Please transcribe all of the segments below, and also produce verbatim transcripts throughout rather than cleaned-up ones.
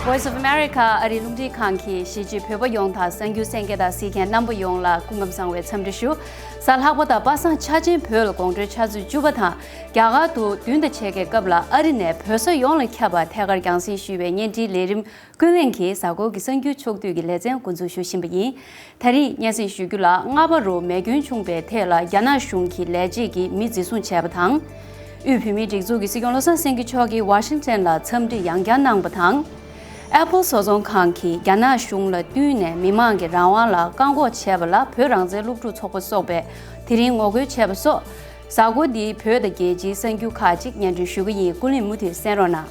Voice of America ཨ་རིའི་རླུང་འཕྲིན་ཁང་གིས་གཞིས་བྱེས་བོད་པ་ཡོངས་དང་གསར་འགྱུར་གསན་མཁན་དང་གཟིགས་མཁན་རྣམ་པ་ཡོངས་ལ་སྐུ་ཁམས་བཟང་བའི་འཚམས་འདྲི་ཞུ། གཟའ་ལྷག་པ་དང་པ་སངས་འཆར་ཅན་བོད་ལ་དགོང་དྲོའི་ཆུ་ཚོད་བཅུ་པ་དང་རྒྱ་གར་དུ་བདུན་དང་ཕྱེད་ཀའི་སྐབས་ལ་ཨ་རི་ནས་བོད་ས་ཡོངས་ལ་ཁྱབ་པ་ཐད་ཀར་རྒྱང་སྲིང་ཞུས་པའི་བརྙན་འཕྲིན་ལས་རིམ་ཀུན་གླེང་གི་གཟའ་འཁོར་གྱི་གསར་འགྱུར་ཕྱོགས་བསྡུས་ཀྱི་ལེ་ཚན་འགོ་འཛུགས་ཞུ་བཞིན་པ་ཡིན། ད་རེས་སྙན་སེང་ཞུ་རྒྱུ་ལ། སྔ་བར་དུ་མེ་སྐྱོན་བྱུང་བའི་ཐད་ལ་རྒྱ་ནག་གཞུང་གི་ལས་བྱེད་ཀྱིས་མི་འཛིན་བཟུང་བྱས་པ་དང་། དབུས་བོད་མིའི་སྒྲིག་འཛུགས་ཀྱི་སྲིད་སྐྱོང་བློ་བཟང་སེང་གེ་མཆོག་གིས་ཝ་ཤིང་ཊོན་ལ་འཚམས་འདྲི་ཡང་བསྐྱར་གནང་བ་དང་། Apple བཟོ་ཚོང་ཁང་གིས་རྒྱ་ནག་གཞུང་ལ་བསྟུན་ནས་མི་མང་གི་རང་དབང་ལ་བཀག་འགོག་བྱས་པ་ལ་བོད་རང་བཙན་སློབ་ཕྲུག་ཚོགས་པ་སོགས་པས་དེ་རིང་ངོ་རྒོལ་བྱས་པ་སོགས། གཟའ་འཁོར་འདིའི་བོད་དང་རྒྱལ་སྤྱིའི་གསར་འགྱུར་ཁག་ཅིག་སྙན་སྒྲོན་ཞུ་གི་ཡིན། ཀུན་གླེང་མུ་མཐུད་གསན་རོགས་གནང་།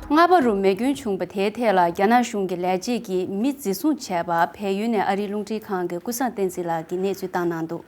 སྔ་བར་དུ་མེ་སྐྱོན་བྱུང་བ་དེའི་ཐད་ལ་རྒྱ་ནག་གཞུང་གི་ལས་བྱེད་ཀྱིས་མི་འཛིན་བཟུང་བྱས་པ་བལ་ཡུལ་ནས་ཨ་རིའི་རླུང་འཕྲིན་ཁང་གི་ཀུན་བཟང་བསྟན་འཛིན་ལགས་ཀྱིས་གནས་ཚུལ་བཏང་གནང་འདུག།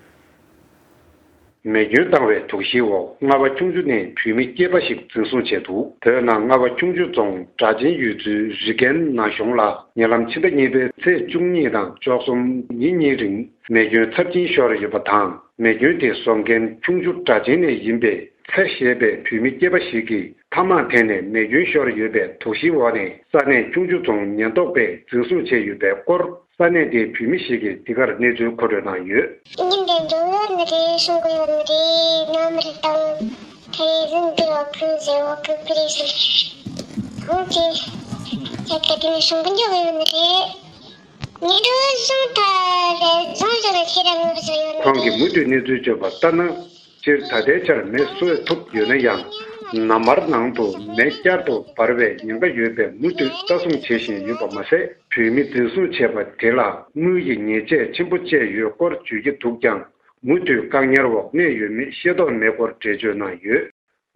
མེ་སྐྱོན་བཏང་བའི་དོགས་གཞིའི་འོག་རྔ་བ་ཁྱུང་མཆུ་ནས་བོད་མི་སྐྱེས་པ་ཞིག་འཛིན་བཟུང་བྱས་འདུག། བོད་ནང་རྔ་བ་ཁྱུང་མཆུ་རྫོང་སྦྲ་ཆེན་ཡུལ་ཚོའི་རི་ཀན་ན་གཞོང་ལ་ཉེ་ལམ་ཕྱི་ཟླ་གཉིས་པའི་ཚེས་བཅུ་གཉིས་དང་བཅུ་གསུམ་ཉིན་གཉིས་རིང་མེ་སྐྱོན་ཚབས་ཆེན་ཤོར་ཡོད་པ་དང་། མེ་སྐྱོན་དེ་བཟོ་མཁན་ཁྱུང་མཆུ་སྦྲ་ཆེན་ནས་ཡིན་པའི་ཚེ་ཞེས་པའི་བོད་མི་སྐྱེས་པ་ཞིག་གིས་ཐ་མག་འཐེན་ནས་མེ་སྐྱོན་ཤོར་ཡོད་པའི་དོགས་གཞིའི་འོག་ནས་ས་གནས་ཁྱུང་མཆུ་རྫོང་ཉེན་རྟོག་པས་འཛིན་བཟུང་བྱས་ཡོད་པའི་སྐོར། ས་གནས་དེའི་བོད་མི་ཞིག་གིས་འདི་གར་གནས་ཚུལ་མཁོ་སྤྲོད་གནང་ཡོད། ཉིན་དེ་འགྲོ་ཡོད་ནི་རེད། སྲུང་གི་ཡོད་ནི་རེད། མཉམ་རེད་དང་། དེ་རིང་འདི་བ་ཁུལ་ཟེར་བ་ཁུལ་ཁུལ་རེད་ཟེར། ཁོང་གིས་ཡ་ག་དེ་ནས་སྲུང་གི་འཇོག་གི་ཡོད་ནི་རེད། ཉིན་འགྲོ་སྲུང་ཐ་རེད། སྲུང་ཟེར་ལ་ཁྱེད་རང་ངོ་ཟེར་ཡོད་ནི་ཁོང་གིས་མུ་མཐུད་གནས་ཚུལ་བརྗོད་པ་ལྟར་ན། སྤྱིར་ད་ལྟའི་ཆར་མེ་གསོད་ཐུབ་ཡོད་ན་ཡང་། ནམ་མཁའ་ནང་དུ་མེ་བསྐྱར་དུ་འབར་བའི་ཉེན་ཁ་ཡོད་པས་མུ་མཐུད་ལྟ་སྲུང་བྱེད་བཞིན་ཡོད་པ་མ་ཟད། བོད་མི་འཛིན་བཟུང་བྱས་པ་དེ་ལ་དངུལ་གྱི་ཉེས་ཆད་ཆེན་པོ་བཅད་ཡོད་སྐོར་བརྗོད་ཀྱི་འདུག་ཀྱང་། མུ་མཐུད་བཀག་ཉར་འོག་གནས་ཡོད་མེད་ཤེས་རྟོགས་མེད་སྐོར་འགྲེལ་བརྗོད་གནང་ཡོད།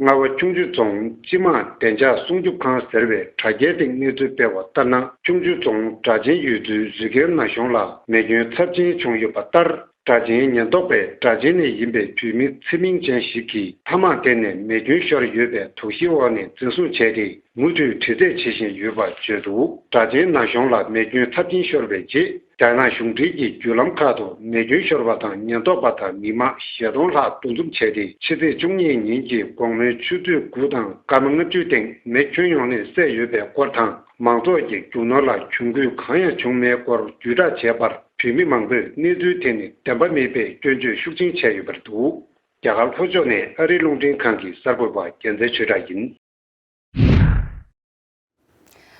རྔ་བ་ཁྱུང་མཆུ་རྫོང་སྤྱི་དམངས་བདེ་འཇགས་སྲུང་སྐྱོབ་ཁང་ཟེར་བས་དྲ་རྒྱའི་སྟེང་གནས་ཚུལ་སྤེལ་བ་ལྟར་ན། ཁྱུང་མཆུ་རྫོང་སྦྲ་ཆེན་ཡུལ་ཚོའི་རི་ཀན་ན་གཞོང་ལ་མེ་སྐྱོན་ཚབས་ཆེན་བྱུང་ཡོད་པ་ལྟར། སྦྲ་ཆེན་ཉེན་རྟོག་པས་སྦྲ་ཆེན་ནས་ཡིན་པའི་བོད་མི་ཚེ་མིང་ཅན་ཞིག་གིས་ཐ་མག་འཐེན་ནས་མེ་སྐྱོན་ཤོར་ཡོད་པའི་དོགས་གཞིའི་འོག་ནས་འཛིན་བཟུང་བྱས་ཏེ། མུ་མཐུད་དྲི་རྩད་བྱེད་བཞིན་ཡོད་པར་བརྗོད་འདུག། སྦྲ་ཆེན་ན་གཞོང་ལ་མེ་སྐྱོན་ཚབས་ཆེན་ཤོར་བའི་རྗེས། རྒྱ་ནག་གཞུང་འབྲེལ་གྱི་བརྒྱུད་ལམ་ཁག་ཏུ་མེ་སྐྱོན་ཤོར་བ་དང་ཉེན་རྟོག་པ་དང་མི་མང་ཞེ་སྟོང་ལྷག་འདུ་འཛོམས་བྱས་ཏེ། ཕྱི་ཚེས་བཅུ་གཉིས་ཉིན་གྱི་དགོང་མོའི་ཆུ་ཚོད་དགུ་དང་སྐར་མ་ལྔ་བཅུའི་སྟེང་མེ་ཁྱོན་ཡོངས་ནས་བསད་ཡོད་པའི་སྐོར་དང་། མང་ཚོགས་ཀྱི་རྒྱུ་ནོར་ལ་གྱོང་གུད་གང་ཡང་བྱུང་མེད་སྐོར་བརྒྱུད་བསྒྲགས་བྱས་པར། བོད་མི་མང་པོས་གནས་ཚུལ་དེ་ནི་བདེན་པ་མེད་པའི་སྐྱོན་བརྗོད་ཤུགས་ཆེན་བྱས་ཡོད་པ་རེད་འདུག། རྒྱ་གར་ལྷོ་ཕྱོགས་ནས་ཨ་རིའི་རླུང་འཕྲིན་ཁང་གི་གསར་འགོད་པ་རྒྱལ་མཚན་ཆོས་གྲགས་ཡིན།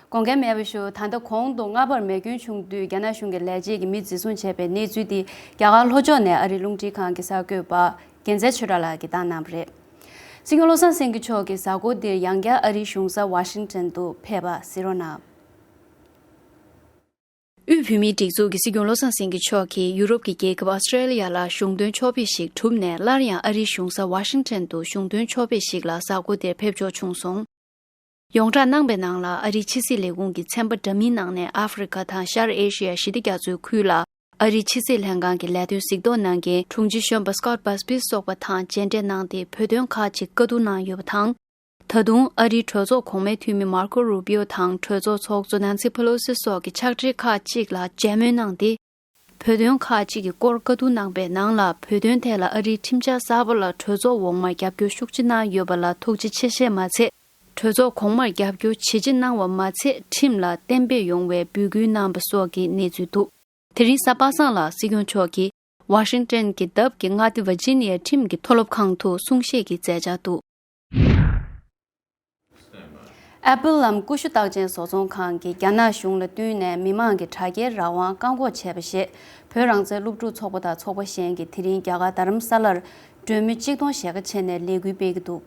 དགོངས་འགལ་མེད་པ་ཞུ། ད་ལྟ་གོང་དུ་སྔ་བར་མེ་སྐྱོན་བྱུང་དུས་རྒྱ་ནག་གཞུང་གི་ལས་བྱེད་ཀྱིས་མི་འཛིན་བཟུང་བྱས་པའི་གནས་ཚུལ་འདི་རྒྱ་གར་ལྷོ་ཕྱོགས་ནས་ཨ་རིའི་རླུང་འཕྲིན་ཁང་གི་གསར་འགོད་པ་རྒྱལ་མཚན་ཆོས་གྲགས་ལགས་ཀྱིས་བཏང་གནང་བ་རེད། སྲིད་སྐྱོང་བློ་བཟང་སེང་གེ་མཆོག་གིས་གཟའ་འཁོར་འདིར་ཡང་བསྐྱར་ཨ་རིའི་གཞུང་ས་ཝ་ཤིང་ཊོན་དུ་ཕེབས་པ་གཟིགས་རོགས་གནང་། དབུས་བོད་མིའི་སྒྲིག་འཛུགས་ཀྱི་སྲིད་སྐྱོང་བློ་བཟང་སེང་གེ་མཆོག་གིས་ཡུ་རོབ་ཀྱི་རྒྱལ་ཁབ་ཨ་སི་ཀྲེ་ལི་ཡ་ལ་གཞུང་དོན་ཕྱོགས་ཕེབས་ཤིག་གྲུབ་ནས། སླར་ཡང་ཨ་རིའི་གཞུང་ས་ཝ་ཤིང་ཊོན་དུ་གཞུང་དོན་ཕྱོགས་ཕེབས་ཤིག་ལ་གཟའ་འཁོར་འདིར་ཕེབས་འབྱོར་བྱུང་སོང་། ཡོངས་བསྒྲགས་གནང་པའི་ནང་ལ། ཨ་རིའི་ཕྱི་སྲིད་ལས་ཁུངས་ཀྱི་ཚན་པ་འདྲ་མིན་ནང་ནས་ཨ་ཧྥེ་རི་ཁ་དང་ཤར་ཨེ་ཤི་ཡ་ཞི་བདེ་རྒྱ་མཚོའི་ཁུལ་ལ་ཨ་རིའི་ཕྱི་སྲིད་ལྷན་ཁང་གི་ལས་དོན་གཟིགས་རྟོག་གནང་མཁན་དྲུང་ཆེ་གཞོན་པ་སྐོད་པ་སི་པིས་སོགས་པ་དང་མཇལ་འཕྲད་གནང་སྟེ། བོད་དོན་ཁག་ཅིག་བཀའ་བསྡུར་གནང་ཡོད་པ་དང་། ད་དུང་ཨ་རིའི་གྲོས་ཚོགས་གོང་མའི་འཐུས་མི་མར་ཁོ་རུ་པིའོ་དང་གྲོས་ཚོགས་ཚོགས་གཙོ་ནན་སི་ཕེ་ལོ་སི་སོགས་ཀྱི་ཕྱག་སྦྲེལ་ཁག་ཅིག་ལ་མཇལ་མོལ་གནང་སྟེ། བོད་དོན་ཁག་ཅིག་གི་སྐོར་བཀའ་བསྡུར་གནང་པའི་ནང་ལ། བོད་དོན་ཐད་ལ་ཨ་རིའི་ཁྲིམས་འཆར་གསར་པ་ལ་གྲོས་ཚོགས་འོག་མར་རྒྱབ་སྐྱོར་ཤུགས་ཆེ་གནང་ཡོད་པ་ལ་ཐུགས་རྗེ་ཆེ་ཞེས་མ་ཚད། གྲོས་ཚོགས་གོང་མར་རྒྱབ་སྐྱོར་ཇེ་ཆེ་གནང་བ་མ་ཚད། ཁྲིམས་ལ་གཏན་འབེབས་ཡོང་བའི་འབོད་སྐུལ་གནང་པ་སོགས་ཀྱི་གནས་ཚུལ་འདུག། དེ་རིང་གཟའ་པ་སངས་ལ་སྲིད་སྐྱོང་མཆོག་གིས་ཝ་ཤིང་ཊོན་གྱི་འདབས་ཀྱི་མངའ་སྡེ་ཝར་ཇི་ནི་ཡའི་ཁྲིམས་ཀྱི་མཐོ་སློབ་ཁང་དུ་གསུང་བཤད་ཀྱི་མཛད་འཆར་འདུག། Apple ལམ་ཀུ་ཤུ་རྟགས་ཅན་བཟོ་ཚོང་ཁང་གིས་རྒྱ་ནག་གཞུང་ལ་བསྟུན་ནས་མི་མང་གི་དྲ་རྒྱའི་རང་དབང་བཀག་འགོག་བྱས་པ་ཞེས་བོད་རང་བཙན་སློབ་ཕྲུག་ཚོགས་པ་དང་ཚོགས་པ་གཞན་གྱིས་དེ་རིང་རྒྱ་གར་རྡ་རམ་ས་ལར་གྲོས་མོལ་གཅིག་སྟོང་ཞལ་ཁ་ཕྱེ་ནས་ལས་འགུལ་སྤེལ་གྱི་འདུག།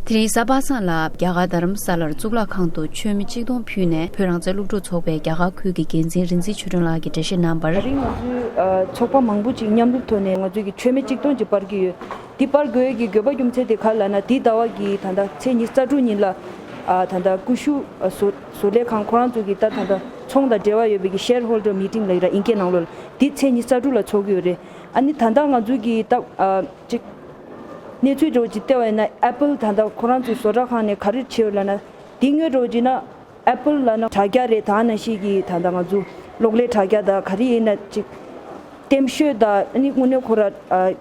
དེ་རིང་གཟའ་པ་སངས་ལ་རྒྱ་གར་རྡ་རམ་ས་ལར་གཙུག་ལག་ཁང་དུ་མཆོད་མེ་གཅིག་སྟོང་ཕུལ་ནས། བོད་རང་བཙན་སློབ་ཕྲུག་ཚོགས་པའི་རྒྱ་གར་ཁུལ་གྱི་འགན་འཛིན་རིག་འཛིན་ཆོས་སྒྲོན་ལགས་ཀྱིས་འགྲེལ་བཤད་གནང་བར། ད་རིང་ང་ཚོའི་ཨ་ཚོགས་པ་མང་པོ་ཅིག་མཉམ་རུབ་ཐོག་ནས་ང་ཚོའི་གི་མཆོད་མེ་གཅིག་སྟོང་ཅིག་སྤར་གྱི་ཡོད། འདི་སྤར་དགོས་ཀྱི་དགོས་པ་རྒྱུ་མཚན་དེ་ག་རེ་ལབ་ན། འདི་ཟླ་བ་གི་ད་ལྟ་ཚེས་ཉི་ཤུ་རྩ་དྲུག་ཉིན་ལ་ཨ་ད་ལྟ་ཀུ་ཤུ་ཨ་བཟོ་བཟོ་ལས་ཁང་ཁོ་རང་ཚོ་གི་ད་ད་ལྟ་ཚོང་དང་འབྲེལ་བ་ཡོད་པའི་གི་ཤེར་ཧོལ་ཌར་མི་ཊིང་ལབ་ཡོད་ར། ཨིན་སྐད་ནང་ལོགས་ལ། འདི་ཚེས་ཉི་ཤུ་རྩ་དྲུག་ལ་ཚོགས་ཀྱི་ཡོད་རེད། ཨ་ནི་ད་ལྟ་ང་ཚོའི་གི་ད་ཨ་ཅིག་གནས་ཚུལ་འདྲ་བོ་ཅིག་བལྟས་པ་ཡིན་ན། Apple ད་ལྟ་ཁོ་རང་ཚོའི་བཟོ་གྲྭ་ཁང་ནས་ག་རེ་བྱས་ཡོད་ལབ་ན། འདི་དངོས་འདྲ་བོ་ཅིག་ན་Apple ལབ་ན་དྲ་རྒྱ་རེད། ད་ནང་བཞིན་གྱི་ད་ལྟ་ང་ཚོ་གློག་ཀླད་དྲ་རྒྱ་དང་ག་རེ་ཡིན་ན་ཅིག་ ལྟེམ་ཤོས་དང་ཨ་ནི་དངོས་གནས་ཁོ་ར་ཨ་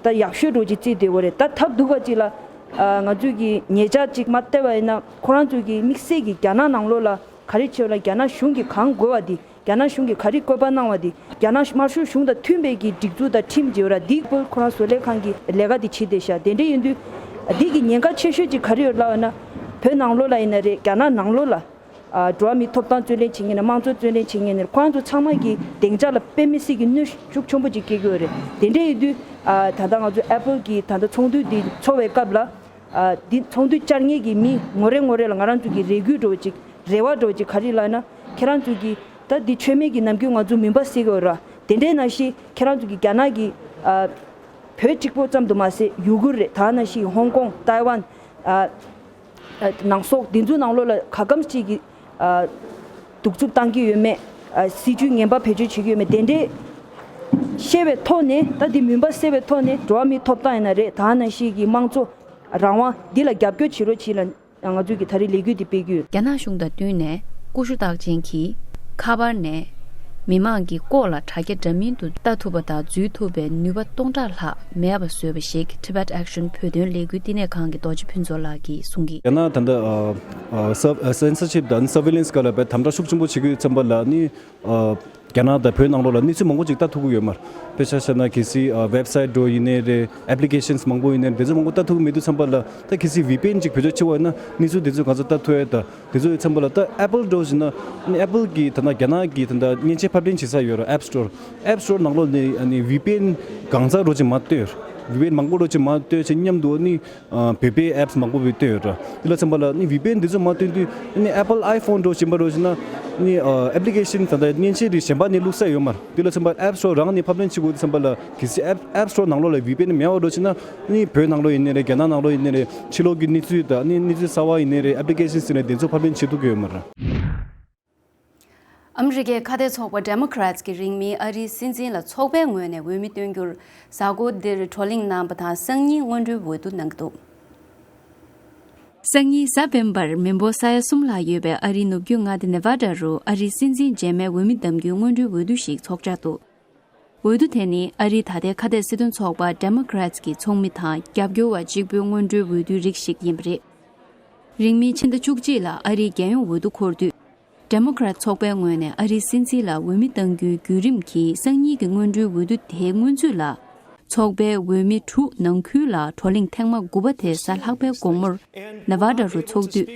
ད་ཡག་ཤོས་འདྲ་བོ་ཅིག་བརྩིས་བསྡད་ཡོད་རེད། ད་ཐབས་སྡུག་པ་ཅིག་ལ་ཨ་ང་ཚོས་ཀྱི་ཉེ་ཆར་ཅིག་མར་བལྟས་པ་ཡིན་ན་ཁོ་རང་ཚོས་ཀྱི་དམིགས་བསལ་གྱི་རྒྱ་ནག་ནང་ལོགས་ལ་ག་རེ་བྱས་ཡོད་ལ། རྒྱ་ནག་གཞུང་གིས་གང་དགོས་པ་འདི། རྒྱ་ནག་གཞུང་གིས་ག་རེ་བཀོད་པ་གནང་བ་འདི། རྒྱ་ནག་དམར་ཤོག་གཞུང་དང་མཐུན་པའི་གི་སྒྲིག་འཛུགས་དང་ཁྲིམས་བརྗེ་བ་ར་འདི་པོལ་ཁོ་རང་བཟོ་ལས་ཁང་གི་ལས་ཀ་འདི་བྱེད་བསྡད་ཤག་དེ་འདྲ་ཡིན་དུས་འདི་གི་ཉེན་ཁ་ཆེ་ཤོས་ཅིག་ག་རེ་ཡོད་ལབ་ན། བོད་ནང་ལོགས་ལ་ཡིན་ན་རེད། རྒྱ་ནག་ནང་ལོགས་ལ་ཨ་འགྲོ་བ་མིའི་ཐོབ་ཐང་རྩོད་ལེན་བྱེད་མཁན་ནས་དམངས་གཙོ་རྩོད་ལེན་བྱེད་མཁན་ནས་ཁོ་རང་ཚོ་ཚང་མ་གི་བདེ་འཇགས་ལ་དཔེ་མི་སྲིད་ཀྱི་གནོད་ཤུགས་ཆེན་པོ་ཅིག་སྐྱེལ་གྱི་ཡོད་རེད། དེ་འདྲ་ཡིན་དུས་ཨ་ད་ལྟ་ང་ཚོ་ཨེ་པལ་གྱི་ད་ལྟ་ཚོགས་འདུ་འདི་ཚོགས་པའི་སྐབས་ལ། ཨ་འདི་ཚོགས་འདུ་བཅར་མཁན་གྱི་མི་ངོ་རེ་ངོ་རེ་ལ་ང་རང་ཚོ་གི་རེ་སྐུལ་འདྲ་བོ་ཅིག་རེ་བ་འདྲ་བོ་ཅིག་ག་རེ་ལབ་ན། ཁྱེད་རང་ཚོ་གི་ད་འདི་ཆོས་མེད་ཀྱི་ནམ་རྒྱུན་ང་ཚོ་མུན་པ་སེལ་གི་ཡོད་ར། དེ་འདྲའི་ནང་བཞིན་ཁྱེད་རང་ཚོ་གི་རྒྱ་ནག་གི་ཨ་བོད་གཅིག་པོ་ཙམ་དུ་མ་ཟད་ཡུ་གུར་རེད། ད་ནང་བཞིན་ཧོང་ཀོང་། ཏའེ་ཝན། ཨ་ཨ་ནང་སོག་འདི་ཚོའི་ནང་ལོགས་ལ་ག་གམ་ཅིག་གི་ཨ་གདུག་རྩུབ་བཏང་གི་ཡོད་མེད། ཨ་སྲིད་ཇུས་ངན་པ་བེད་སྤྱོད་བྱེད་ཀྱི་ཡོད་མེད། དེ་འདྲའི་ཤེས་པའི་ཐོག་ནས། ད་འདི་མུན་པ་སེལ་བའི་ཐོག་ནས་འགྲོ་བ་མིའི་ཐོབ་ཐང་ཡིན་ན་རེད། ད་ནང་བཞིན་གྱི་དམངས་གཙོ་རང་དབང་འདི་ལ་རྒྱབ་སྐྱོར་བྱེད་རོགས་བྱེད་ལ་ང་ཚོས་ཀྱི་ད་རེས་ལས་འགུལ་འདི་སྤེལ་གྱི་ཡོད། རྒྱ་ནག་གཞུང་དང་བསྟུན་ནས་ཀུ་ཤུ་རྟགས་ཅན་གྱིས་ཁ་པར་ནས་མི་མང་གི་ལྐོག་ལ་དྲ་རྒྱ་འདྲ་མིན་དུ་ལྟ་ཐུབ་པ་དང་འཛུལ་ཐུབ་པའི་ནུས་པ་སྟོང་ཕྲག་ལྷག་མེད་པ་བཟོས་པ་ཞིག་Tibet Action བོད་དོན་ལས་འགུལ་བསྟི་གནས་ཁང་གི་རྡོ་རྗེ་ཕུན་ཚོགས་ལགས་ཀྱིས་གསུངས་ཀྱི། རྒྱ་ནག་ད་ལྟ་ཨ་ཨ་སེན་སར་ཤིབ་དང་སར་ཝེ་ལན་སི་སྒང་ལ་དཔེ་དམ་དྲག་ཤུགས་ཆེན་པོ་བྱེད་ཀྱི་ཡོད་ཙམ་པ་ལ་ནི། ཨ་རྒྱ་ནག་དང་བོད་ནང་ལོགས་ལ་གནས་ཚུལ་མང་པོ་ཅིག་ལྟ་ཐུབ་ཀྱི་ཡོད་མ་རེད། དཔེ་ཆ་བཞག་ན་གལ་སྲིད་ཨ་ཝེབ་སའིཊ་འདྲ་ཡིན་ནའི་རེད། ཨེབ་ལི་ཀེ་ཤན་མང་པོ་ཡིན་ནའི་རེད། དེ་ཚོ་མང་པོ་ལྟ་ཐུབ་ཀྱི་མེད་དུས་ཙམ་པ་ལ། ད་གལ་སྲིད་ཝི་པི་ཨེན་ཅིག་བེད་སྤྱོད་བྱེད་པ་ཡིན་ན་གནས་ཚུལ་དེ་ཚོ་ག་ཚོད་ལྟ་ཐུབ་ཡ། ད་དེ་ཚོ་ཡོད་ཙམ་པ་ལ། ད་ཨེ་པལ་འདྲ་བྱས་ན་ནི་ཨེ་པལ་གྱི་ད་ལྟ་རྒྱ་ནག་གི་ད་ལྟ་མཉེན་ཆས་ཕབ་ལེན་བྱེད་ས་ཡོད་རེད། ཨེབ་སི་ཊོར། ཨེབ་སི་ཊོར་ནང་ལོགས་ནས་ཨ་ནི་ཝི་པི་ཨེན་གང་ཚང་འདྲ་བྱས་མ་བཏོན། ཝི་པི་ཨེན་མང་པོ་འདྲ་བྱས་མ་བཏོན་བྱས་མཉམ་དུ་ནི་ཨ་བོད་པའི་ཨེབ་སི་མང་པོ་བཏོན་ཡོད་ར། དེ་ལ་མཚོན་པ་ལ་ནི་ཝི་པི་ཨེན་འདི་ཚོ་མ་བཏོན་དུས་ནི་ཨེ་པལ་ཨའི་ཕོན་འདྲ་བོ་ཅིག་ཡིན་པ་འདྲ་བོ་ཅིག་ན་ནི་ཨ་ཨེབ་ལི་ཀེ་ཤན་ད་ལྟ་མཉེན་ཆས་རིགས་གཞན་པ་ནས་བླུག་ས་ཡོད་མ་རེད། དེ་ལ་མཚོན་པ་ཨེབ་སི་ཊོར་རང་ནས་ཕབ་ལེན་བྱེད་དགོས་དུས་ཙམ་པ་ལ། གལ་སྲིད་ཨེབ་ཨེབ་སི་ཊོར་ནང་ལོགས་ལ་ཝི་པི་ཨེན་མེད་པ་འདྲ་བོ་ཅིག་ན་ནི་བོད་ནང་ལོགས་ཡིན་ནའི་རེད། རྒྱ་ནག་ནང་ལོགས་ཡིན་ནའི་རེད། ཕྱི་ལོགས་ཀྱི་གནས་ཚུལ་དང་ནི་གནས་ཚུལ་གསར་པ་ཡིན་ནའི་རེད། ཨེབ་ལི་ཀེ་ཤན་ཟེར་ནས་དེ་ཚོ་ཕབ་ལེན་བྱེད་ཐུབ་ཀྱི་ཡོད་མ་རེད། ཨ་མི་རི་ཀའི་ཁ་གཏད་ཚོགས་པ་Democrats གི་རིང་མིན་ཨ་རིའི་སྲིད་འཛིན་ལ་ཚོགས་པའི་ངོས་ནས་འོས་མི་སྟོན་རྒྱུར་གཟའ་འཁོར་འདིར་བགྲོ་གླེང་གནང་བ་དང་། སང་ཉིན་སྔོན་འགྲོའི་འོས་བསྡུ་གནང་གི་འདུག། སང་ཉིན་གཟའ་སྤེན་པར་མི་འབོར་ས་ཡ་གསུམ་ལྷག་ཡོད་པའི་ཨ་རིའི་ནུབ་རྒྱུད་མངའ་སྡེ་Nevada རུ་ཨ་རིའི་སྲིད་འཛིན་རྗེས་མའི་འོས་མི་གདམ་རྒྱུའི་སྔོན་འགྲོའི་འོས་བསྡུ་ཞིག་ཚོགས་འཆར་འདུག། འོས་བསྡུ་དེ་ནི་ཨ་རིའི་ད་ལྟའི་ཁ་གཏད་སྲིད་དོན་ཚོགས་པ་Democrats གི་ཚོགས་མི་དང་རྒྱབ་སྐྱོར་བ་གཅིག་པུའི་སྔོན་འགྲོའི་འོས་བསྡུའི་རིགས་ཤིག་ཡིན་པ་རེད། རིང་མིན་ཕྱི་ཟླ་བཅུ་གཅིག་ལ་ཨ་རིའི་རྒྱལ་ཡོངས་འོས་བསྡུ་འཁོར་དུས། Democrat ཚོགས་པའི་ངོས་ནས་ཨ་རིའི་སྲིད་འཛིན་ལ་འོས་མི་གཏང་རྒྱུའི་བརྒྱུད་རིམ་གྱིས་སང་ཉིན་གྱི་སྔོན་འགྲོའི་འོས་བསྡུ་དེའི་སྔོན་ཚུད་ལ། ཚོགས་པའི་འོས་མི་དྲུག་ནང་ཁུལ་ལ་བགྲོ་གླེང་ཐེངས་མ་དགུ་པ་དེ་གཟའ་ལྷག་པའི་དགོང་མོར་Nevada རུ་ཚོགས་དུས།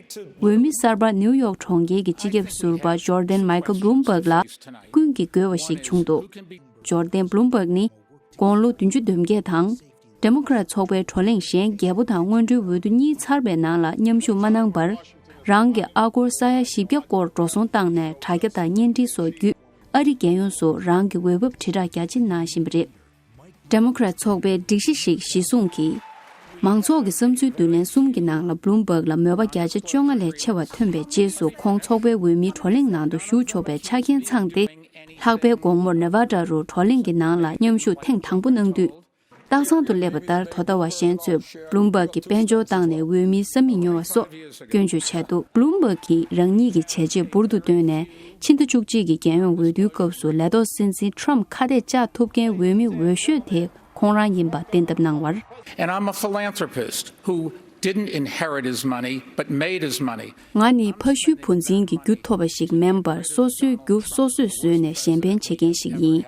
འོས་མི་གསར་པ་ནིའུ་ཡོག་གྲོང་ཁྱེར་གྱི་སྤྱི་ཁྱབ་ཟུར་པ་Jordan Michael Bloomberg ལ་ཀུན་གྱིས་དགོས་པ་ཞིག་བྱུང་འདུག། Jordan Bloomberg ནི་དགུང་ལོ་བདུན་ཅུ་དོན་བརྒྱད་དང་། Democrat ཚོགས་པའི་བགྲོ་གླེང་གཞན་བརྒྱད་པོ་དང་སྔོན་འགྲོའི་འོས་བསྡུ་གཉིས་ཚར་བའི་ནང་ལ་མཉམ་ཞུགས་མ་གནང་བར། རང་གི་ཨ་སྒོར་ས་ཡ་བཞི་བརྒྱ་སྐོར་འགྲོ་སོང་བཏང་ནས་དྲ་རྒྱ་དང་བརྙན་འཕྲིན་སོགས་བརྒྱུད་ཨ་རི་རྒྱལ་ཡོངས་སུ་རང་གི་འོས་བབ་དྲིལ་བསྒྲགས་རྒྱ་ཆེ་གནང་བཞིན་པ་རེད། Democrat ཚོགས་པའི་སྒྲིག་གཞི་ཞིག་གཞི་བཟུང་གིས། མང་ཚོགས་ཀྱི་བསམ་ཚུལ་བསྡུ་ལེན་གསུམ་གྱི་ནང་ལ་Bloomberg ལ་མོས་པ་བརྒྱ་ཆ་བཅོ་ལྔ་ལས་ཆེ་བ་ཐོན་པའི་རྗེས་སུ་ཁོང་ཚོགས་པའི་འོས་མིའི་བགྲོ་གླེང་ནང་དུ་ཞུགས་ཆོག་པའི་ཆ་རྐྱེན་ཚང་སྟེ། ལྷག་པའི་དགོང་མོར་Nevada རུ་བགྲོ་གླེང་གི་ནང་ལ་མཉམ་ཞུགས་ཐེངས་དང་པོ་གནང་དུས། སྟག་ཚང་དུ་སླེབས་པ་ལྟར་དོ་ལྟ་བ་གཞན་ཚོས་Bloomberg གྱི་དཔལ་འབྱོར་བཏང་ནས་འོས་མིའི་ས་མིག་ཉོ་བ་སོགས་སྐྱོན་བརྗོད་བྱས་འདུག། Bloomberg གྱིས་རང་ཉིད་ཀྱི་བྱས་རྗེས་འབུར་དུ་བཏོན་ནས། ཕྱི་ཟླ་བཅུ་གཅིག་གི་རྒྱལ་ཡོངས་འོས་བསྡུའི་སྐབས་སུ་ལས་ཐོག་སྲིད་འཛིན་Trump ཁ་གཏད་བཅག་ཐུབ་མཁན་འོས་མི་འོས་ཤོས་དེ་ཁོང་རང་ཡིན་པ་གཏན་འབེབས་གནང་བར། And I'm a philanthropist who didn't inherit his money, but made his money. ང་ནི་ཕ་ཤུལ་བུ་འཛིན་གྱི་རྒྱུ་ཐོབ་པ་ཞིག་མིན་པར། སོ་སོའི་རྒྱུ་སོ་སོས་བཟོས་ནས་གཞན་ཕན་བྱེད་མཁན་ཞིག་ཡིན།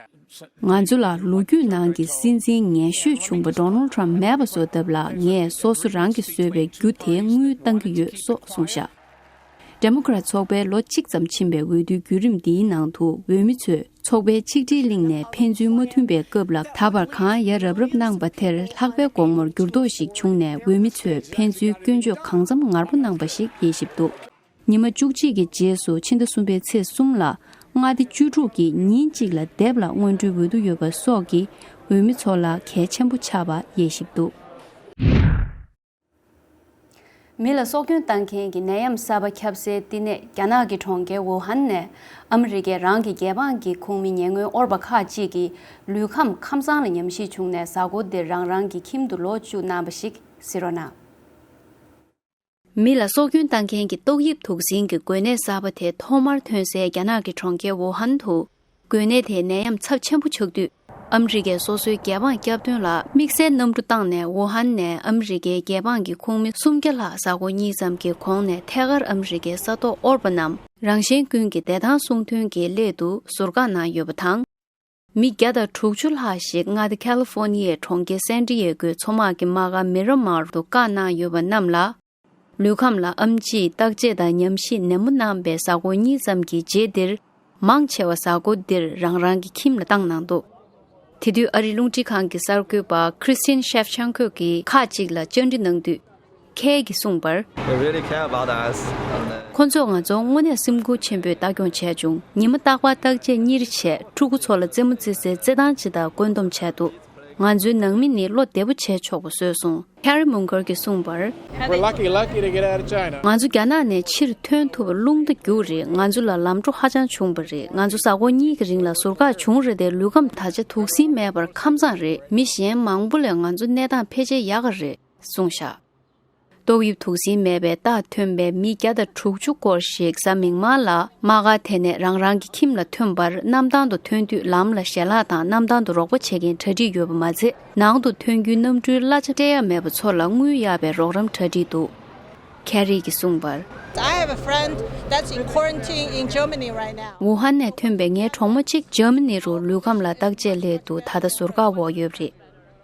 ང་ཚོ་ལ་ལོ་རྒྱུས་ནང་གི་སྲིད་འཛིན་ངན་ཤོས་བྱུང་བ་Donald Trump མེད་པ་བཟོ་ཐབས་ལ། ངས་སོ་སོ་རང་གིས་བཟོས་པའི་རྒྱུ་དེ་དངུལ་བཏང་གི་ཡོད་སོགས་གསུངས་བཞག། Democrat ཚོགས་པའི་ལོ་གཅིག་ཙམ་ཕྱིན་པའི་འོས་བསྡུའི་བརྒྱུད་རིམ་འདིའི་ནང་དུ། འོས་མི་ཚོས་ཚོགས་པའི་ཆིག་སྒྲིལ་གླིང་ནས་ཕན་ཚུན་མ་མཐུན་པའི་སྐབས་ལ། ད་བར་གང་ཡ་རབས་རབས་གནང་པ་དེར་ལྷག་པའི་དགོང་མོར་འགྱུར་ལྡོག་ཞིག་བྱུང་ནས། འོས་མི་ཚོས་ཕན་ཚུན་སྐྱོན་བརྗོད་གང་འཚམ་ངར་པོ་གནང་པ་ཞིག་དབྱེ་ཞིབ་འདུག། ཉི་མ་བཅུ་གཅིག་གི་རྗེས་སུ་ཕྱི་ཟླ་གསུམ་པའི་ཚེས་གསུམ་ལ་མངའ་སྡེ་བཅུ་དྲུག་གིས་ཉིན་གཅིག་ལ་སྡེབ་ལ་སྔོན་འགྲོའི་འོས་བསྡུ་ཡོད་པ་སོགས་ཀྱིས་འོས་མི་ཚོ་ལ་གལ་ཆེན་པོ་ཆགས་པ་དབྱེ་ཞིབ་འདུག། མི་ལ་སྲོག་སྐྱོན་བཏང་མཁན་གྱི་ནད་ཡམས་གསར་པ་ཁྱབ་སའི་བསྟི་གནས་རྒྱ་ནག་གི་གྲོང་ཁྱེར་ཝུ་ཧན་ནས་ཨ་མི་རི་ཀའི་རང་གི་རྒྱལ་འབངས་ཀྱི་ཁོངས་མི་ཉེ་སྔོན་ཨོར་པ་ཁག་ཅིག་གིས་ལུས་ཁམས་ཁམས་གཙང་ལ་ཉམས་ཞིབ་བྱུང་ནས། གཟའ་འཁོར་འདིར་རང་རང་གི་ཁྱིམ་དུ་ལོག་བཅུག་གནང་བ་ཞིག་གཟིགས་རོགས་གནང་། མི་ལ་སྲོག་སྐྱོན་བཏང་མཁན་གྱི་ཏོག་དབྱིབས་དུག་སྲིན་གྱི་འགོས་ནད་གསར་པ་དེ་ཐོག་མར་ཐོན་སའི་རྒྱ་ནག་གི་གྲོང་ཁྱེར་ཝུ་ཧན་དུ། འགོས་ནད་དེའི་ནད་ཡམས་ཚབས་ཆེན་པོ་ཆགས་དུས། ཨ་མི་རི་ཀས་སོ་སོའི་རྒྱལ་འབངས་སྐྱབས་དོན་ལ་དམིགས་བསལ་གནམ་གྲུ་བཏང་ནས་ཝུ་ཧན་ནས་ཨ་མི་རི་ཀའི་རྒྱལ་འབངས་ཀྱི་ཁོངས་མི་སུམ་བརྒྱ་ལྷག་གཟའ་འཁོར་གཉིས་ཙམ་གྱི་གོང་ནས་ཐད་ཀར་ཨ་མི་རི་ཀའི་ས་ཐོག་ཨོལ་པ་རྣམས་རང་གཞན་ཀུན་གྱི་བདེ་ཐང་སྲུང་དོན་གྱི་སླད་དུ་ཟུར་བཀག་གནང་ཡོད་པ་དང་། མི་བརྒྱ་དང་དྲུག་ཅུ་ལྷག་ཞིག་མངའ་སྡེ་ཁ་ལི་ཧྥོ་ནི་ཡའི་གྲོང་ཁྱེར་སན་ཏི་ཡེ་གོའི་མཚོ་དམག་གི་དམག་སྒར་མི་ར་མར་དུ་བཀག་གནང་ཡོད་པ་རྣམས་ལ། ལུས་ཁམས་ལ་ཨེམ་ཆིས་བརྟག་དཔྱད་དང་ཉམས་ཞིབ་ནན་པོ་གནང་པའི་གཟའ་འཁོར་གཉིས་ཙམ་གྱི་རྗེས་འདིར། མང་ཆེ་བ་གཟའ་འཁོར་འདིར་རང་རང་གི་ཁྱིམ་ལ་བཏང་གནང་འདུག་དེ་དུས་ཨ་རིའི་རླུང་འཕྲིན་ཁང་གི་གསར་འགོད་པ་Christine Shevchenko གིས་ཁག་ཅིག་ལ་བཅར་འདྲི་གནང་དུས། ཁེ་གིས་གསུངས་པར། They really care about us. And, uh, ཁོ་ཚོས་ང་ཚོར་དངོས་གནས་སེམས་ཁུར་ཆེན་པོས་ལྟ་སྐྱོང་བྱས་བྱུང་། ཉི་མ་རྟག་པར་བརྟག་དཔྱད་གཉེར་བྱས། ཕྲུ་གུ་ཚོ་ལ་རྩེད་མོ་རྩེ་སའི་རྩེད་ཐང་ཅིག་དང་བཀོད་འདོམས་བྱས་འདུག་ང་ཚོའི་ནང་མི་ནི་བློ་བདེ་པོ་བྱས་ཆོག་པ་བཟོས་སོང་། Carrie Munger གྱིས་གསུངས་པར། We're lucky, lucky to get out of China. ང་ཚོ་རྒྱ་ནག་ནས་ཕྱིར་ཐོན་ཐུབ་པ་རླུང་རྟ་རྒྱུགས་རེད། ང་ཚོ་ལ་ལམ་འགྲོ་ཧ་ཅང་བྱུང་བ་རེད། ང་ཚོ་གཟའ་འཁོར་གཉིས་ཀྱི་རིང་ལ་ཟུར་བཀག་བྱུང་རེད་དེ། ལུས་ཁམས་ད་ཆ་དུག་སྲིན་མེད་པར་ཁམས་བཟང་རེད། མི་གཞན་མང་པོ་ལས་ང་ཚོ་གནས་སྟངས་ཕལ་ཆེར་ཡག་ག་རེད་གསུངས་བཞག་ཏོག་དབྱིབས་དུག་སྲིན་མེད་པའི་རྟགས་ཐོན་པའི་མི་བརྒྱ་དང་དྲུག་ཅུ་སྐོར་ཞིག་གཟའ་མིག་དམར་ལ་དམག་སྒར་དེ་ནས་རང་རང་གི་ཁྱིམ་ལ་ཐོན་པར། གནམ་ཐང་དུ་ཐོན་དུས་ལམ་ལ་ཞལ་ལག་དང་གནམ་ཐང་དུ་རོགས་པ་བྱེད་མཁན་གྲ་སྒྲིག་ཡོད་པ་མ་ཚད། ནང་དུ་ཐོན་རྒྱུའི་གནམ་གྲུའི་གླ་ཆ་སྤྲད་ཡ་མེད་པ་ཚོ་ལ་དངུལ་གཡར་བའི་རོགས་རམ་གྲ་སྒྲིག་འདུག Carrie གྱིས་གསུངས་པར། I have a friend that's in quarantine in Germany right now. ཝུ་ཧན་ནས་ཐོན་པའི་ངའི་གྲོགས་མོ་གཅིག་འཇར་མ་ནི་རུ་ལུས་ཁམས་ལ་བརྟག་དཔྱད་སླད་དུ་ད་ལྟ་ཟུར་བཀག་འོག་ཡོད་པ་རེད།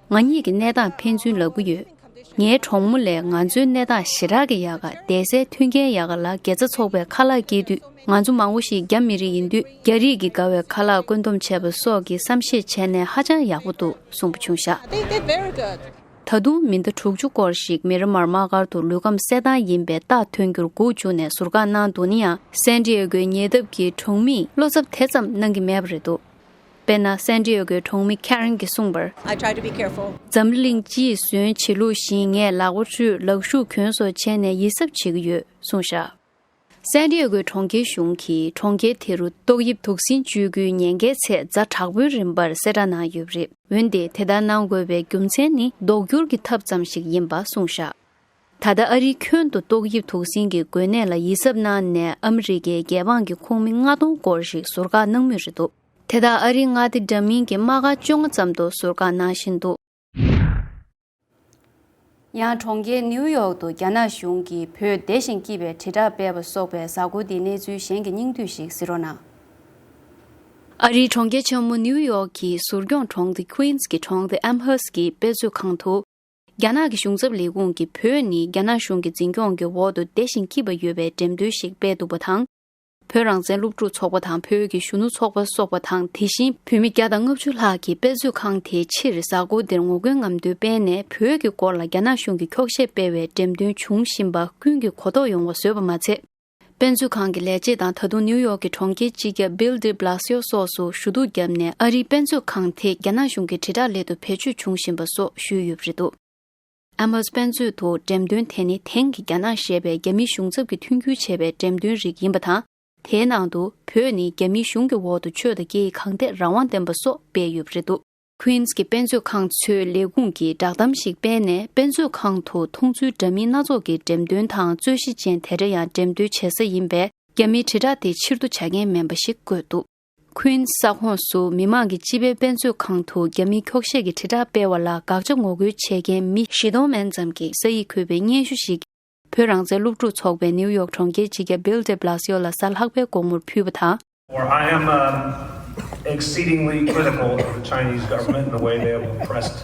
ང་གཉིས་ཀྱི་གནས་སྟངས་ཕན་ཚུན་ལབ་ཀྱི་ཡོད། ངའི་གྲོགས་མོ་ལས་ང་ཚོའི་གནས་སྟངས་ཞེ་དྲག་གི་ཡག་ག་བསྡད་སའི་མཐུན་རྐྱེན་ཡག་ག་ལ་དགེ་རྩ་ཚོགས་པས་ཁ་ལག་སྐྱེལ་དུས། ང་ཚོ་མང་པོ་ཞིག་རྒྱ་མི་རིགས་ཡིན་དུས། རྒྱ་རིགས་ཀྱིས་དགའ་བའི་ཁ་ལག་བཀོད་འདོམས་བྱས་པ་སོགས་ཀྱི་བསམ་ཤེས་བྱས་ནས་ཧ་ཅང་ཡག་པོ་འདུག་གསུངས་པ་བྱུང་ཤག I think they're very good. ད་དུང་མི་ཟླ་དྲུག་ཅུ་སྐོར་ཞིག་མི་ར་མར་དམག་སྒར་དུ་ལུས་ཁམས་གསལ་ཐང་ཡིན་པའི་རྟགས་ཐོན་རྒྱུར་སྒུག་བཅུག་ནས་ཟུར་བཀག་གནང་འདུག་ན་ཡང་། སན་ཏི་ཨེ་གོའི་ཉེ་འདབས་ཀྱི་གྲོང་མིས་བློ་འཚབ་དེ་ཙམ་གནང་གི་མེད་པ་རེད་འདུག་དཔེར་ན། སན་ཏི་ཨེ་གོའི་གྲོང་མི་Karen གྱིས་གསུངས་པར། I try to be careful. འཛམ་བུ་གླིང་སྤྱི་ཡི་ཟོན་བྱེད་ལུགས་བཞིན་ངས་ལག་པ་འཁྲུད། ལག་ཤུགས་གྱོན་སོགས་བྱས་ནས་ཡིད་གཟབ་བྱེད་ཀྱི་ཡོད་གསུངས་བཞག་སན་ཏི་ཨེ་གོའི་གྲོང་ཁྱེར་གཞུང་གིས་གྲོང་ཁྱེར་དེ་རུ་ཏོག་དབྱིབས་དུག་སྲིན་བཅོས་རྒྱུའི་ཉེན་ཁའི་ཚད་ཛ་དྲག་པོའི་རིམ་པར་གསལ་བསྒྲགས་གནང་ཡོད་པ་རེད། འོན་ཏེ་དེ་ལྟར་གནང་དགོས་པའི་རྒྱུ་མཚན་ནི་ལྡོག་འགྱུར་གྱི་ཐབས་ཙམ་ཞིག་ཡིན་པ་གསུངས་བཞག་ད་ལྟ་ཨ་རིའི་ཁྱོན་དུ་ཏོག་དབྱིབས་དུག་སྲིན་གྱི་འགོས་ནད་ལ་ཡིད་གཟབ་གནང་ནས་ཨ་མི་རི་ཀའི་རྒྱལ་འབངས་ཀྱི་ཁོངས་མི་ལྔ་སྟོང་སྐོར་ཞིག་ཟུར་བཀག་གནང་མུས་རེད་འདུག་དེ་དག་ཨ་རིའི་མངའ་སྡེ་འདྲ་མིན་གྱི་དམག་སྒར་བཅོ་ལྔ་ཙམ་དུ་ཟུར་བཀག་གནང་བཞིན་འདུག་ཡང་གྲོང་ཁྱེར་ནིའུ་ཡོག་ཏུ་རྒྱ་ནག་གཞུང་གིས་བོད་བདེ་ཞིང་སྐྱིད་པའི་དྲིལ་བསྒྲགས་སྤེལ་བ་སོགས་པའི་གཟའ་འཁོར་འདིའི་གནས་ཚུལ་གཞན་གྱི་སྙིང་བསྡུས་ཤིག་གཟིགས་རོགས་གནང་། ཨ་རིའི་གྲོང་ཁྱེར་ཆེན་མོ་ནིའུ་ཡོག་གི་ཟུར་སྐྱོང་གྲོང་སྡེ་Queens གྱི་གྲོང་སྡེ་Amherst གྱི་དཔེ་མཛོད་ཁང་དུ། རྒྱ་ནག་གི་གཞུང་ཚབ་ལས་ཁུངས་ཀྱིས་བོད་ནི་རྒྱ་ནག་གཞུང་གི་འཛིན་སྐྱོང་གི་འོག་ཏུ་བདེ་ཞིང་སྐྱིད་པ་ཡོད་པའི་འགྲེམས་སྟོན་ཞིག་སྤེལ་འདུག་པ་དང་། བོད་རང་བཙན་སློབ་ཕྲུག་ཚོགས་པ་དང་བོད་ཀྱི་གཞོན་ནུ་ཚོགས་པ་སོགས་པ་དང་། དེ་བཞིན་བོད་མི་བརྒྱ་དང་ལྔ་བཅུ་ལྷག་གིས་དཔེ་མཛོད་ཁང་དེའི་ཕྱིར་གཟའ་འཁོར་འདིར་ངོ་རྒོལ་རྔམ་སྟོན་སྤེལ་ནས། བོད་ཀྱི་སྐོར་ལ་རྒྱ་ནག་གཞུང་གིས་འཁྱོག་བཤད་སྤེལ་བའི་འགྲེམས་སྟོན་བྱུང་བཞིན་པ་ཀུན་གྱིས་གོ་རྟོགས་ཡོང་བ་བཟོས་པ་མ་ཚད། དཔེ་མཛོད་ཁང་གི་ལས་བྱེད་དང་། ད་དུང་ནིའུ་ཡོག་གི་གྲོང་ཁྱེར་སྤྱི་ཁྱབ་Bill de Blasio སོགས་སུ་ཞུ་གཏུག་བརྒྱབ་ནས། ཨ་རིའི་དཔེ་མཛོད་ཁང་དེ་རྒྱ་ནག་གཞུང་གི་དྲིལ་བསྒྲགས་སླད་དུ་བེད་སྤྱོད་བྱུང་བཞིན་པ་སོགས་ཞུས་ཡོད་པ་རེད་འདུག Amherst དཔེ་མཛོད་དུ་འགྲེམས་སྟོན་དེ་ནི་དེང་གི་རྒྱ་ནག་ཞེས་པའི་རྒྱ་མིའི་གཞུང་ཚབ་ཀྱིས་མཐུན་འགྱུར་བྱས་པའི་འགྲེམས་སྟོན་རིགས་ཡིན་པ་དང་། དེའི་ནང་དུ་བོད་ནི་རྒྱ་མིའི་གཞུང་གི་འོག་ཏུ་ཆོས་དང་སྐད་ཡིག་གང་ཐད་རང་དབང་ལྡན་པ་སོགས་སྤེལ་ཡོད་པ་རེད་འདུག Queens གྱི་དཔེ་མཛོད་ཁང་ཚོའི་ལས་ཁུངས་ཀྱིས་བསྒྲགས་གཏམ་ཞིག་སྤེལ་ནས། དཔེ་མཛོད་ཁང་དུ་མཐོང་ཚུལ་འདྲ་མིན་སྣ་ཚོགས་ཀྱི་འགྲེམས་སྟོན་དང་རྩོད་གཞི་ཅན་དེ་འདྲ་ཡང་འགྲེམས་སྟོན་བྱེད་ས་ཡིན་པས། རྒྱ་མིའི་དྲིལ་བསྒྲགས་དེ་ཕྱིར་བསྡུ་བྱ་མཁན་མིན་པ་ཞིག་བཀོད་འདུག Queens ས་ཁོངས་སུ་མི་མང་གི་སྤྱི་པའི་དཔེ་མཛོད་ཁང་དུ་རྒྱ་མིའི་འཁྱོག་བཤད་ཀྱི་དྲིལ་བསྒྲགས་སྤེལ་བ་ལ་དགག་བྱ་ངོ་རྒོལ་བྱེད་མཁན་མི་བཞི་སྟོང་མན་ཙམ་གྱིས་ས་ཡིག་འཁོད་པའི་སྙན་ཞུ་ཞིག་བོད་རང་བཙན་སློབ་ཕྲུག་ཚོགས་པས་ནིའུ་ཡོག་གྲོང་ཁྱེར་སྤྱི་ཁྱབ་Bill de Blasio ལ་གཟའ་ལྷག་པའི་དགོང་མོར་ཕུལ་བ་དང་། Or I am, um, exceedingly critical of the Chinese government and the way they have oppressed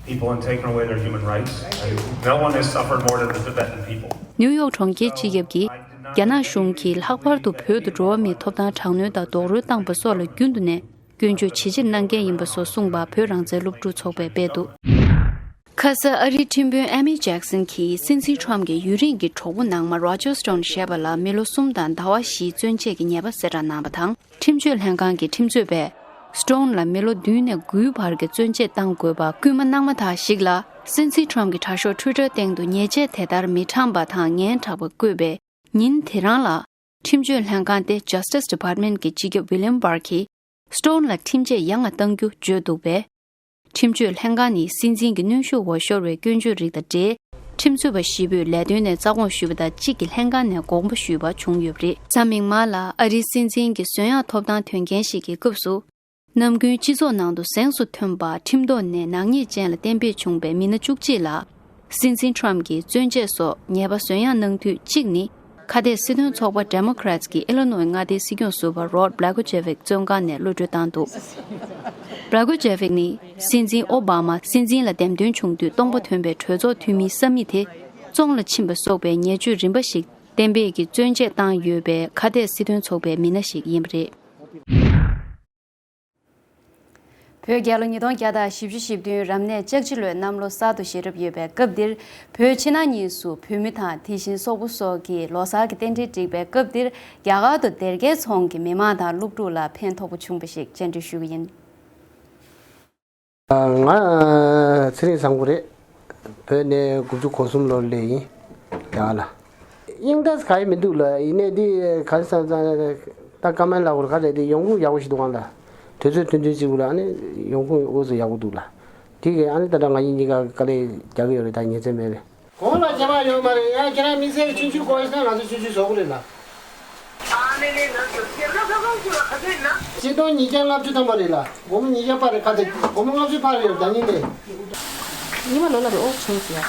people and taken away their human rights. And no one has suffered more than the Tibetan people. ནིའུ་ཡོག་གྲོང་ཁྱེར་སྤྱི་ཁྱབ་ཀྱིས། རྒྱ་ནག་གཞུང་གིས་ལྷག་པར་དུ་བོད་དུ་འགྲོ་བ་མིའི་ཐོབ་ཐང་དྲག་གནོན་དང་རྡོག་རོལ་བཏང་པ་སོགས་ལ་རྒྱུན་དུ་ནས་སྐྱོན་བརྗོད་ཇེ་ཆེར་གནང་མཁན་ཡིན་པ་སོགས་གསུངས་པ་བོད་རང་བཙན་སློབ་ཕྲུག་ཚོགས་པས་སྤེལ་འདུག་ཁ་ས་ཨ་རིའི་ཁྲིམས་དཔོན་ཨེ་མི་ཇེག་སན་གྱིས་སྲིད་འཛིན་ཁྲོམ་གྱི་ཡུན་རིང་གི་གྲོགས་པོ་ནང་མ་Roger Stone ཞེས་པ་ལ་མི་ལོ་གསུམ་དང་ཟླ་བ་བཞིའི་བཙོན་འཇལ་གྱི་ཉེས་པ་གསལ་བསྒྲགས་གནང་བ་དང་། ཁྲིམས་གཅོད་ལྷན་ཁང་གི་ཁྲིམས་རྩོད་པས་Stone ལ་མི་ལོ་བདུན་ནས་དགུའི་བར་གྱི་བཙོན་འཇལ་གཏང་དགོས་པ་སྐུལ་མ་གནང་མ་ཐག་ཞིག་ལ། སྲིད་འཛིན་ཁྲོམ་གྱི་དྲ་ཤོག་Twitter སྟེང་དུ་ཉེས་ཆད་དེ་ལྟར་མི་དྲངས་པ་དང་ངན་དྲག་པ་བཀོད་པའི་ཉིན་དེ་རང་ལ། ཁྲིམས་གཅོད་ལྷན་ཁང་སྟེ་Justice Department གྱི་སྤྱི་ཁྱབ་William Barr གྱིས་Stone ལ་ཁྲིམས་ཆད་ཡང་ཡང་གཏང་རྒྱུ་བརྗོད་འདུག་པས། ཁྲིམས་གཅོད་ལྷན་ཁང་ནི་སྲིད་འཛིན་གྱི་གནོན་ཤུགས་འོག་ཤོར་བའི་སྐྱོན་བརྗོད་རིགས་དང་འབྲེལ། ཁྲིམས་རྩོད་པ་བཞི་པོས་ལས་དོན་ནས་རྩ་དགོངས་ཞུས་པ་དང་། གཅིག་གིས་ལྷན་ཁང་ནས་དགོངས་པ་ཞུས་པ་བྱུང་ཡོད་པ་རེད། གཟའ་མིག་དམར་ལ་ཨ་རིའི་སྲིད་འཛིན་གྱི་གསོན་ཡག་ཐོབ་ཐང་དོན་རྐྱེན་ཞིག་གི་སྐབས་སུ། ནམ་རྒྱུན་སྤྱི་ཚོགས་ནང་དུ་གཟེངས་སུ་ཐོན་པ་ཁྲིམས་ཐོག་ནས་ནག་ཉེས་ཅན་ལ་གཏན་འབེབས་བྱུང་པའི་མི་སྣ་བཅུ་གཅིག་ལ། སྲིད་འཛིན་ཊམ་གྱིས་བཙོན་ཆས་སོགས་ཉེས་པ་བཟོ་ཡག་གནང་དུས་གཅིག་ནི། ཁ་གཏད་སྲིད་དོན་ཚོགས་པ་ཌེ་མོ་ཀེ་རེ་ཊི་གི་ཨི་ལི་ནོའི་མངའ་སྡེའི་སྲིད་སྐྱོང་ཟུར་པ་རོཌ་བྷི་ལེ་ཀོ་ཇེ་ཝིག་བཙོན་ཁང་ནས་གློད་གྲོལ་བཏང་འདུག་བྷི་ལེ་ཀོ་ཇེ་ཝིག་ནི་སྲིད་འཛིན་ཨོ་བྷ་མ་སྲིད་འཛིན་ལ་འདེམས་ཐོན་བྱུང་དུས་སྟོང་པ་ཐོན་པའི་གྲོས་ཚོགས་འཐུས་མིའི་ས་མིག་དེ་བཙོང་ལ་ཕྱིན་པ་སོགས་པའི་ཉེས་སྤྱོད་རིམ་པ་ཞིག་གཏན་འབེབས་ཀྱིས་བཙོན་ཆད་བཏང་ཡོད་པའི་ཁ་གཏད་སྲིད་དོན་ཚོགས་པའི་མི་སྣ་ཞིག་ཡིན་པ་རེད། བོད་རྒྱལ་ལོ་ཉིས་སྟོང་བརྒྱ་དང་བཞི་བཅུ་ཞེ་བདུན་རབ་གནས་ལྕགས་བྱི་ལོའི་གནམ་ལོ་གསར་དུ་བཞེས་གྲབས་ཡོད་པའི་སྐབས་འདིར། བོད་ཕྱི་ནང་གཉིས་སུ་བོད་མི་དང་དེ་བཞིན་སོག་པོ་སོགས་ཀྱིས་ལོ་གསར་གྱི་རྟེན་འབྲེལ་བསྒྲིགས་པའི་སྐབས་འདིར། རྒྱ་གར་དུ་སྡེར་ཁའི་ཚོང་གི་མི་མང་དང་སློབ་ཕྲུག་ལ་ཕན་ཐོགས་པོ་བྱུང་བ་ཞིག་བཅར་འདྲི་ཞུ་གི་ཡིན། ང་ཚེ་རིང་བཟང་པོ་རེད། བོད་ནས་དགུ་བཅུ་གོ་གསུམ་ལོར་སླེབས་ཡིན། རྒྱ་གར་ལ། དབྱིངས་ད་ག་ཡེ་མི་འདུག་ལ། ཡིན་ནའི་འདི་ག་རེ་ཟེར་ན་ད་ཀ་མན་ལ་གུར་ག་རེད། དེ་ཡོང་ཁུངས་ཡག་པོ་ཞིག་འདུག་གང་ལ། དུས་ཚོད་ཐུང་ཐུང་ཅིག་ལ་ཨ་ནི་ཡོང་ཁུངས་འོ་ཙམ་ཡག་པོ་འདུག་ལ། དེ་གས་ཨ་ནི་ད་ལྟ་ང་གཉིས་གཉིས་ཀ་དཀའ་ལས་རྒྱག་གི་ཡོད་རེད། ད་ཉིན་མཚན་མེད་རེད། གོང་ལ་ཁྱེད་རང་ཡོད་མ་རེད། ཡང་ཁྱེད་རང་དམིགས་བསལ་གྱི་ཆུང་ཆུང་དགོས་ཤེ་ན་ང་ཚོ་ཆུང་ཆུང་བཟོ་གི་རེད་ལ། ཨ་ནི་ནི་ང་ཚོ་སྒེར་ཁ་ཁ་ཁ་ཁུ་ལ་ཁ་ཚོད་ཡིན་ན། སྤྱི་སྟོང་ཉིས་བརྒྱ་ལྔ་བཅུ་ཐམ་པ་རེད་ལ། སྒོར་མོ་ཉིས་བརྒྱ་པ་རེད། ཁ་ཚོད་སྒོར་མོ་ལྔ་བཅུ་པ་རེད་ཡོད་ད་ཉིན་ནས། ཉི་མ་ལོ་ལ་རེ་ཨོ་ཆུང་ཟེར་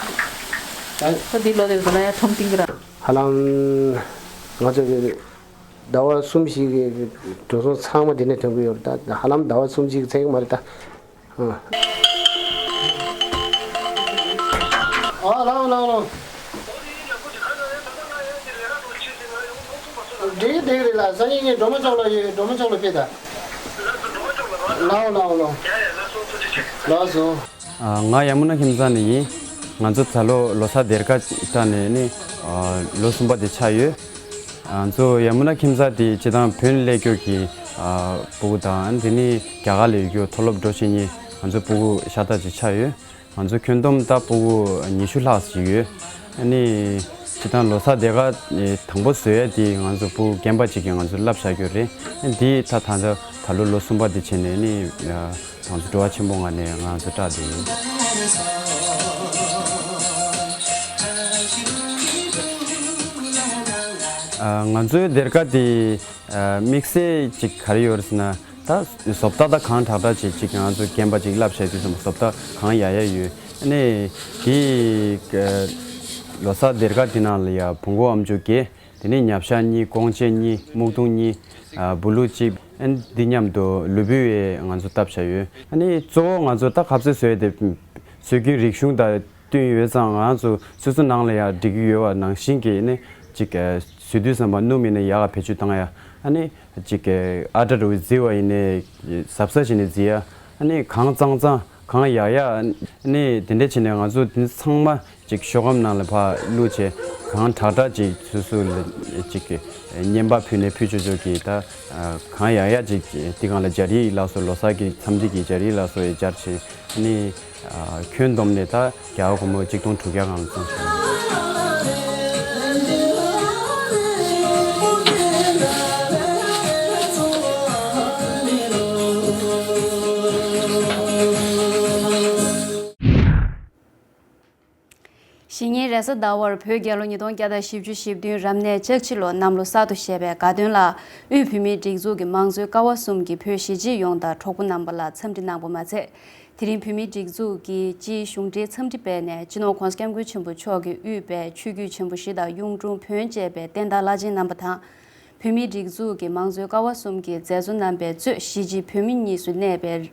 ཡ། ད་ཁོ་འདི་ལོ་དེ་ཚོ་ལ་ཡ་ཁྲོམ་ཏིང་གི་ར། ཧ་ལམ་ང་ཚོ་གི་ཟླ་བ་གསུམ་བཞི་གི་འགྲོ་སོང་ཚང་མ་འདི་ནས་ཐོན་གི་ཡོད་རེད། ད་ཧ་ལམ་ཟླ་བ་གསུམ་བཞི་གི་ཚད་མ་རེད་ད། ཨ། ཨ་ལའོ་ལའོ་ལའོ། འགྲིག་འགྲིག་རེད་ལ། སང་ཉིན་ངས་སྒྲོལ་མ་ཅོག་ལ་ཡོད། སྒྲོལ་མ་ཅོག་ལ་ཕེབས་ད། ལའོ་ལའོ་ལའོ། ལགས་སོ། ཨ། ང་ཡ་མུ་ན་ཁྱིམ་ཚང་ནས་ཡིན། ང་ཚོ་ད་ལོ་ལོ་གསར་སྡེར་ཁ་སྤྲད་ནས་ནི། ཨ། ལོ་གསུམ་པ་དེ་ཆགས་ཡོད། ང་ཚོ་ཡ་མུ་ན་ཁྱིམ་ཚང་དེ་སྤྱིར་བཏང་བོད་ནས་སླེབས་ཀྱོག་གི། ཨ། སྤུ་གུ་དང་དེ་ནི་རྒྱ་གར་ལ་ཡོད་ཀྱོག་མཐོ་སློབ་འགྲོ་བྱེད་མཁན་ང་ཚོ་སྤུ་གུ་ཤ་སྟག་ཅིག་ཆགས་ཡོད། ང་ཚོ་ཁྱོན་བསྡོམས་ད་སྤུ་གུ་ཉི་ཤུ་ལྷག་ཅིག་ཡོད། ཨ་ནི་སྤྱིར་བཏང་ལོ་གསར་སྡེར་ཁ་དང་པོ་བཟོ་ཡ་དེ་ང་ཚོ་སྤུ་གུ་རྒན་པ་ཅིག་གིས་ང་ཚོ་བསླབ་བཞག་ཀྱོག་རེད། ཨ་ནི་དེ་ད་ད་ད་ད་ལོ་ལོ་གསུམ་པ་དེ་བྱས་ནས་ནི། ང་ཚོ་སྤྲོ་བ་ཆེན་པོ་ངང་ནས་ང་ཚོ་སྐྲག་བསྡད་ཡོད། ཨ། ང་ཚོའི་སྡེར་ཁ་དེ། ཨ། དམིགས་བསལ་ཅིག་ག་རེ་ཡོད་རེད་ཟེར་ན། ད་བཟོ་ལྟ་ད་གང་དྲག་དྲག་ཅིག་ཅིག་ང་ཚོ་རྒན་པ་ཅིག་བསླབ་བྱ་དུས་ཙམ་པ་བཟོ་ལྟ་གང་ཡག་ཡག་ཡོད། ཨ་ནི་དེ། ཨ། ལོ་གསར་སྡེར་ཁ་དེ་ནང་ལ་ཡ་བོང་གུ་ཨམ་ཅོག་བརྒྱད། དེ་ནས་ཉ་བཤའ་གཉིས། ཀོང་ཆེན་གཉིས། སྨུག་ཐུང་གཉིས། ཨ། སྦུ་ལུག་གཅིག། ཨ་ནི་འདི་མཉམ་དུ་ལུས་པོའི་ང་ཚོ་བཏབ་བྱ་ཡོད། ཨ་ནི་གཙོ་བོ་ང་ཚོ་ད་ཁ་ཟས་བཟོས་ཏེ་སྲོལ་རྒྱུན་རིག་གཞུང་དང་བསྟུན་ཡོད་ཙང་ང་ཚོ་སོ་སོ་ནང་ལ་ཡང་སྒྲིག་གི་ཡོད་པ་ནང་བཞིན་གྱི་ནི་ཅིག་བཟོས་དུས་ཙམ་པ་སྣུམ་ཡིན་ན་ཡག་ག་བེད་སྤྱོད་བཏང་ཡ། ཨ་ནི་ཅིག་ཨ་ཏྲ་རུ་བརྫི་བ་ཡིན་ནའི་གཟབ་གཟབ་བྱས་ནས་བརྫི་ཡ། ཨ་ནི་གང་གཙང་གཙང་གང་ཡག་ཡག་ཨ་ནི་དེ་འདྲ་བྱས་ནས་ང་ཚོ་དེ་ཚང་མ་ཅིག་ཤོག་སྒམ་ནང་ལ་ཕར་བླུགས་བྱས་གང་དྲག་དྲག་ཅིག་སོ་སོ་ལ་ཅིག་གི་རྔན་པ་ཕུལ་ནས་ཕུལ་ཆོག་ཆོག་གི་ད་གང་ཡག་ཡག་ཅིག་དེ་སྒང་ལ་སྦྱར་ཡིག་ལ་སོགས་ལོ་གསར་གྱི་འཚམས་འདྲི་གི་སྦྱར་ཡིག་ལ་སོགས་ཡི་སྦྱར་བྱས་ནི་ཁྱོན་བསྡོམས་ནས་ད་རྒྱ་གར་སྒོར་མོ་གཅིག་སྟོང་དྲུག་བརྒྱ་སྒང་ལ་བཙོང་སོང་། གཞེས་ནིང་རེས་གཟའ་ཟླ་བར་བོད་རྒྱལ་ལོ་ཉིས་སྟོང་བརྒྱ་དང་བཞི་བཅུ་ཞེ་བདུན་རབ་གནས་ལྕགས་བྱི་ལོ་གནམ་ལོ་གསར་དུ་བཞད་པའི་དགའ་སྟོན་ལ་དབུས་བོད་མིའི་སྒྲིག་འཛུགས་ཀྱི་མང་གཙོའི་ཀ་བ་གསུམ་གྱི་བོད་གཞིས་བྱེས་ཡོངས་དང་གྲོགས་པོ་རྣམ་པ་ལ་འཚམས་འདྲི་གནང་པ་མ་ཚད། དེ་རིང་བོད་མིའི་སྒྲིག་འཛུགས་ཀྱི་སྤྱིའི་གཞུང་འབྲེལ་འཚམས་འདྲི་སྤེལ་ནས་སྤྱི་ནོར་༸གོང་ས་༸སྐྱབས་མགོན་ཆེན་པོ་མཆོག་གིས་དབུས་པའི་ཆོས་བརྒྱུད་ཆེན་པོ་བཞི་དང་གཡུང་དྲུང་བོན་བཅས་པའི་བསྟན་བདག་བླ་ཆེན་རྣམ་པ་དང་། བོད་མིའི་སྒྲིག་འཛུགས་ཀྱི་མང་གཙོའི་ཀ་བ་གསུམ་གྱི་མཛད་གཙོ་རྣམ་པས་གཙོས་གཞིས་བྱེས་བོད་མི་གཉིས་སུ་གནས་པའི་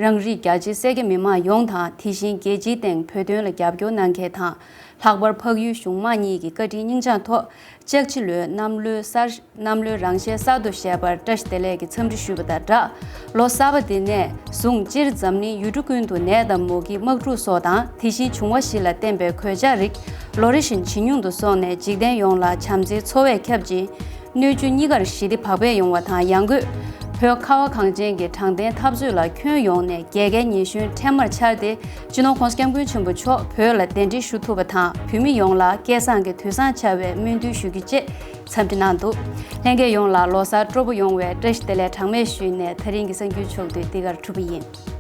རང་རིགས་རྒྱ་ཆེའི་སེར་སྐྱ་མི་མང་ཡོངས་དང་། དེ་བཞིན་རྒྱལ་སྤྱིའི་སྟེང་བོད་དོན་ལ་རྒྱབ་སྐྱོར་གནང་མཁན་དང་། ལྷག་པར་འཕགས་ཡུལ་གཞུང་མང་གཉིས་ཀྱི་བཀའ་དྲིན་སྙིང་བཅངས་ཐོག་ལྕགས་བྱི་ལོའི་གནམ་ལོའི་གསར་གནམ་ལོའི་རང་བཞིན་གསར་དུ་བཞད་པར་བཀྲ་ཤིས་བདེ་ལེགས་ཀྱི་འཚམས་འདྲི་ཞུས་པ་དང་སྦྲགས། ལོ་གསར་པ་འདི་ནས་བཟུང་སྤྱིར་འཛམ་གླིང་ཡུལ་གྲུ་ཀུན་ཏུ་ནད་དང་མུ་གེ་དམག་འཁྲུག་སོགས་དང་། དེ་བཞིན་འབྱུང་བ་བཞི་ལ་བརྟེན་པའི་གོད་ཆག་རིགས་ལོ་རེ་བཞིན་ཇེ་ཉུང་དུ་སོང་ནས། འཇིག་རྟེན་ཡོངས་ལ་བྱམས་བརྩེའི་འཚོ་བས་ཁྱབ་ཅིང་། སྣོད་བཅུད་གཉིས་ཀར་ཞི་བདེ་བག་ཕེབས་ཡོང་བ་དང་། ཡང་སྒོས་བོད་ཁ་བ་གངས་ཅན་གྱི་དྲང་བདེན་འཐབ་རྩོད་ལ་ཁྱོན་ཡོངས་ནས་རྒྱལ་ཁའི་ཉི་གཞོན་འཕྲལ་མར་འཆར་ཏེ། སྤྱི་ནོར་༸གོང་ས་༸སྐྱབས་མགོན་ཆེན་པོ་མཆོག་བོད་ལ་གདན་འདྲེན་ཞུ་ཐུབ་པ་དང་། བོད་མི་ཡོངས་ལ་སྐལ་བཟང་གི་དུས་བཟང་འཆར་བའི་སྨོན་འདུན་ཞུ་རྒྱུ་བཅས་འཚམས་འདྲི་གནང་འདུག་ལྷན་རྒྱས་ཡོངས་ལ་ལོ་གསར་སྤྲོ་པོ་ཡོང་བའི་བཀྲ་ཤིས་བདེ་ལེགས་གྲངས་མེད་ཞུས་ནས། ད་རིང་གི་གསར་འགྱུར་ཕྱོགས་བསྡུས་འདི་གར་གྲུབ་པ་ཡིན།